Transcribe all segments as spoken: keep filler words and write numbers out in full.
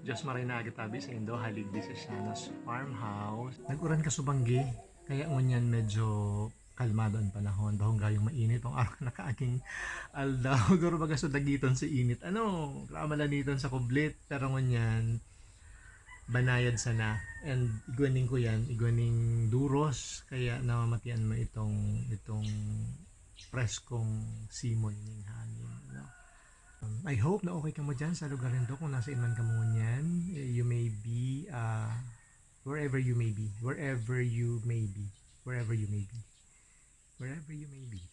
Diyos maray na aga tabi saindo, haligdi sa Shana's Farmhouse. Nag-uran kasubanggi, kaya ngunyan medyo kalmado an panahon. Bahong gayong mainit, ang araw nakaaging aldaw. Garo baga so dagiton sa init. Ano, kamalaniton sa kublit. Pero ngunyan, banayad sana. And igwaning ko yan, igwaning duros. Kaya namamatian mo itong, itong preskong simoy ning hangin. Ano? Um, I hope na okay kamo dyan sa lugar nindo kung nasaan man kamo ngunyan. Eh, you may be, ah, wherever you may be. Wherever you may be. Wherever you may be. Wherever you may be.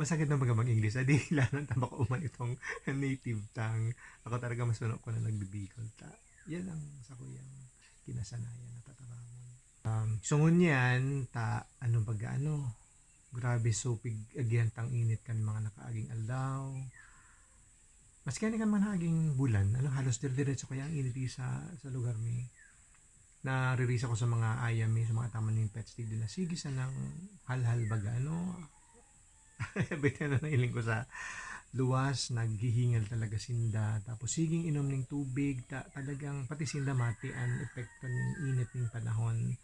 Masakit na baga mag-English. Adi, lanan ta makauman itong native tongue. Ako talaga mas suno ko na nagbibikol ta. Yan ang sakuyang kinasanayan na tataramon. Um, so ngunyan, ta, ano baga, ano, grabe, so pig-agihan tang init kan mga nakaaging aldaw. Maski ani kan mga nakaaging bulan, ano, halos dire-diretso kaya ang init sa, sa lugar mi. Naririsa ko sa mga ayam mi, sa mga taman ning pets digdi na sige sanang halhal baga, ano. Bitin na nailing ko sa luwas, naghihingal talaga sinda. Tapos, siging inom ning tubig, ta-, talagang pati sinda mati an epekto ning init ning panahon.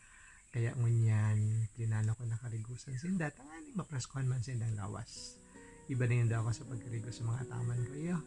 Kaya ngunyan, plinano ko na karigusan sinda, tanganing mapraskuhan man sindang lawas. Iba na yun daw ako sa pagkarigo sa mga ataman ko, iyo.